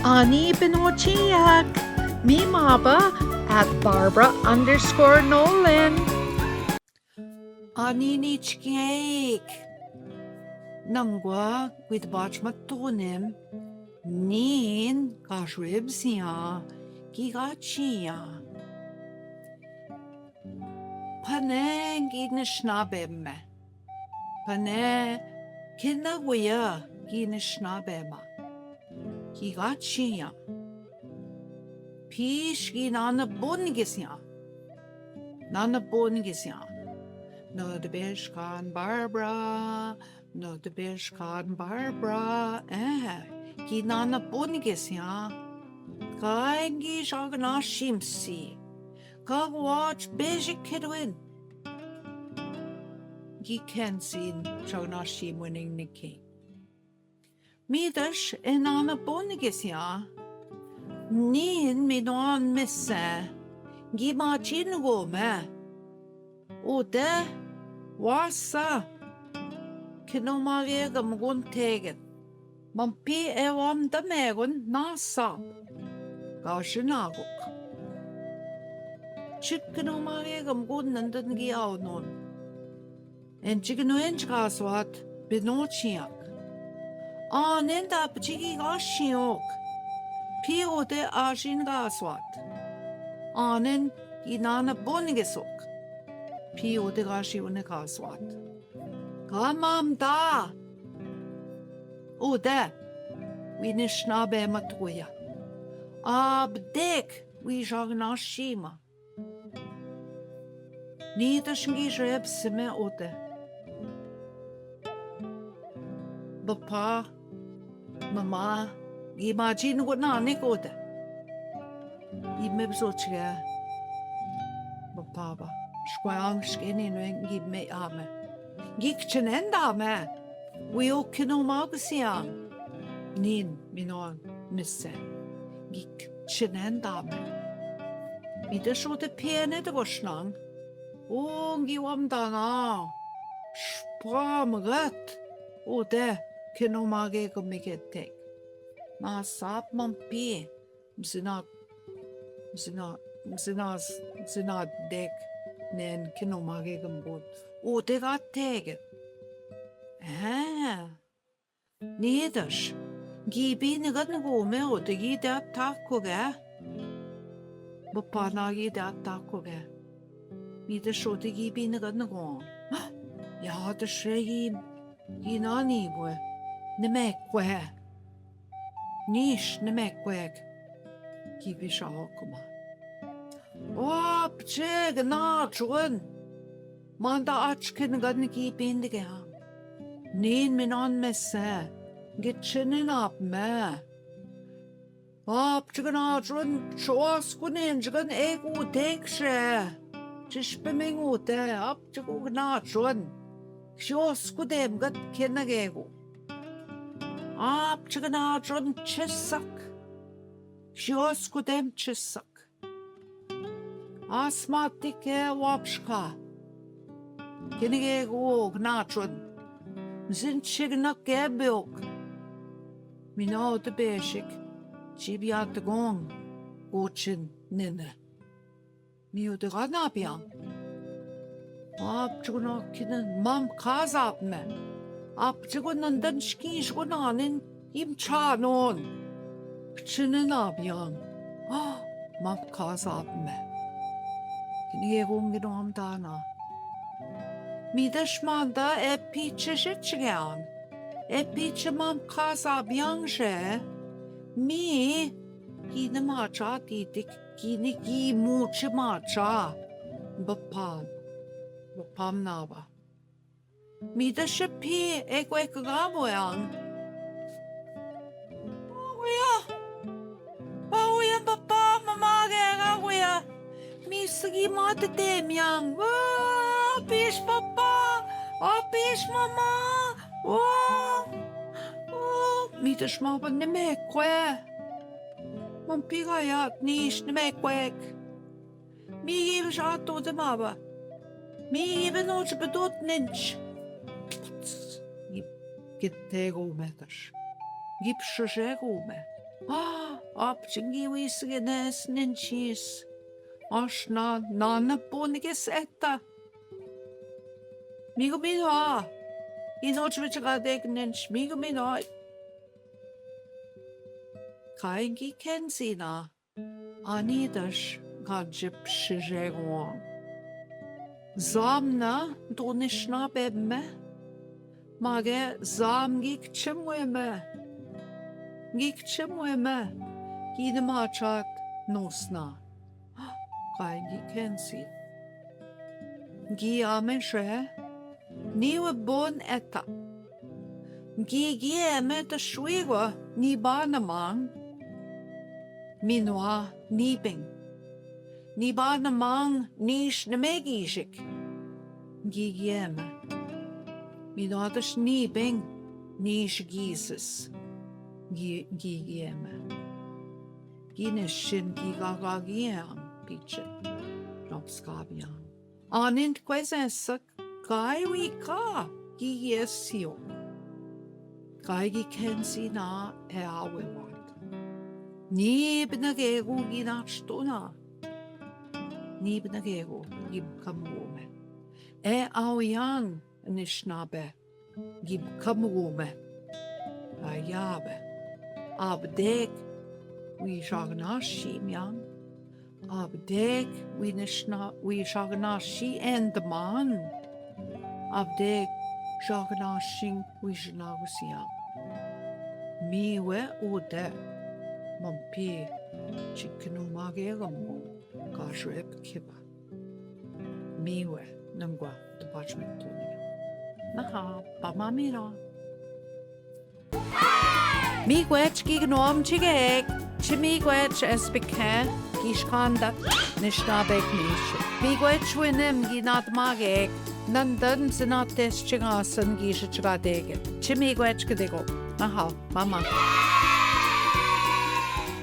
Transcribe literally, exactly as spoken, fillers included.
Ani Pinocchio, mi maba at Barbara underscore Nolan. Ani nichkiek. Nangwa with bach matunem. Nin kashweb sia ki gachia. Pane ki nishna bemme. Pane kina guya ki nishna bema. Ki gachia. Pish ki nana bon gisia. Nana bon gisia. No de besh kan Barbara. No de besh kan Barbara. Eh, ki nana bon gisia. Kaingi shagna shimsi. Ka watch beji kedwin. Gi kensin shagna shimwinin niki. Mi dash e nana bon gisia. Nin mi non mese. Gi machin gome. Ute wasa. Kino mage gam gun tegen. Mampi e wam da megun na sap. Gashi naguk. Chik kino mage gam gun nandan gi awnon. Enchik no enchik aswat binochiak. Anen da pchiki gashiok. Pi ute ashin gaswat. Anen inana bon gesok. Pi ute gashi une gaswat. Gamam da. Ute. Wi nishna be mat guya. Ab dek wi jagna shima. Ni ta shingi jeb sime ute. Bapa, mama, gi maji nugo nane kote. Ime bzochge. Bapa ba. Shkwang shkeni no gi me ame. Gi kchenen da me. Wi o kino ma kusiang. Nin, minon, mise. Gi kchenen da me. Mi te shote piene te goshnang. O, ngi wam dana. Shpa magat. O te, kino mage ko mi ke tek. Na sap mampi. Msina, msina, msina, msina dek. Nen kino mage gambot. O te ga tege. Eh. Nidash, gibi nigan gome o te gi da takoge. Bapa na gi da takoge. Nidash o te gibi nigan gom. Ya te shegi. Inani bue, ne me kwe. Nish, ne me kwek. Ki bi sha hokuma. O, pcheg na chun. Manda achkin gan ki pind gya. Nin minan me se. Gichinin ap me. Apchik na chun chos kunin chikan ek u tek she. Chish pe ming u te apchik na chun. Chos kudem gat kena gegu. Apchik na chun chisak. Chos kudem chisak. Asmatik e wapshka. Kena gegu na chun. Zin chigna ke beok. Mina o te beshik, chibia te gong, gochin nene. Mi o te gana piang. Apchik na kinen mam kazap me. Apchik na dan shkin shko nanin im chanon. Chinen na piang. Ah, mam kazap me. Kini ye gong gino am dana. Mi dashmanda e piche she chigyan. E piche mam kazap yang she. Mi kini macha titik kini ki muche macha. Bapam. Bapam nava. Mi dashe pi ek ek ga boyang. Oya. Oya papa, mama gega oya. Mi sigi mat te miang. Wa, pish papa. Wa, pish mama. Wa. Wa. Mi te shma pa ne me kwe. Mam pi ga ya nish ne me kwek. Mi gi sha to te maba. Mi gi be no ch pe dot ninch. Gi te go me tash. Gi pshe go me. आ, आप चिंगी हुई सके नैस निंचीस। आशना नाना पोन के सहता। मीगो मीनो आ। इनोच में चका देख निंच। मीगो मीनो आ। कायगी खेंसी ना। आनी दश गाजिप शिरेगों। जाम ना दो निशना बेब में। मागे जाम गिक चिमवे में। गिक चिमवे में। गी नमाचाक नोसना। कायगी खेंसी। गी आमे शे। नीव बोन एता। गी गी एमे तशवीगो नीबा नमांग। मिनवा नीबिंग। नीबा नमांग नीश नमे गीशिक। गी गी एमे। मिनवा तश नीबिंग नीश गीसस। गी, गी गी एमे। गी निश्चिन गी गा गा गी एम पीछे। रॉप्स का भी आम। आनिंद क्वेजेंसक कायवी का गी ये सियो। कायगी खेंसी ना ए आवे वाट। नीब नगेगो गी नाचतो ना। नीब नगेगो गी कमगो में। ए आवियांग निशना बे। गी कमगो में। आयाब। आप देख। वी शागना शीम्यांग। Abdek wi nishna wi shagnashi and man. Abdek shagnashing wi shnagusia. Mi we ude. Mampi chiknu mage gamu. Kashweb kiba. Mi we nangwa tupachmentunia. Naha pamamira. Miigwech ki gnom chigek, chi miigwech es bikhe, ki shkanda, nishna bek nish. Miigwech winem gi nat magek, nandan zinates chigasan gi shachgadege. Chi miigwech ki dego. Aha, mama.